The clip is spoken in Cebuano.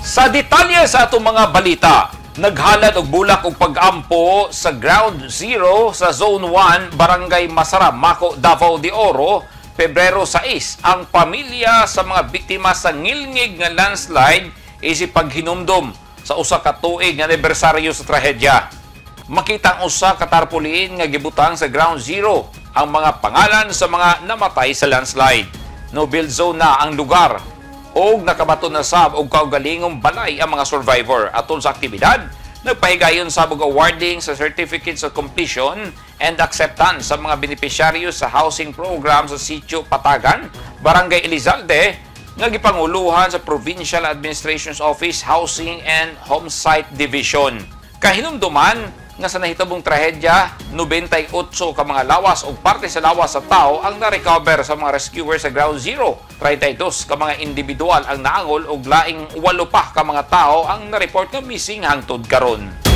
Sa detalye sa atong mga balita, naghalad og bulak og pag-ampo sa Ground Zero sa Zone 1, Barangay Masara, Maco, Davao de Oro, Pebrero 6, ang pamilya sa mga biktima sa ngilngig nga landslide isip paghinumdom sa usa ka tuig nga anibersaryo sa trahedya. Makita ang usa ka tarpaulin nga gibutang sa Ground Zero ang mga pangalan sa mga namatay sa landslide. No build zone na ang lugar og nakabaton na sab og kaugalingong balay ang mga survivor. Atol sa aktibidad, nagpahigayon sab og awarding sa certificates of completion and acceptance sa mga benepisyaryo sa housing program sa Sitio Patagan, Barangay Elizalde, nga gipanguluhan sa Provincial Administration's Office Housing and Homesite Division. Kahinumduman nga sa nahitabong trahedya, 98 ka mga lawas o parte sa lawas sa tao ang na-recover sa mga rescuers sa Ground Zero. 32 ka mga individual ang naangol ug laing 8 pa ka mga tao ang na-report nga missing hangtod karon.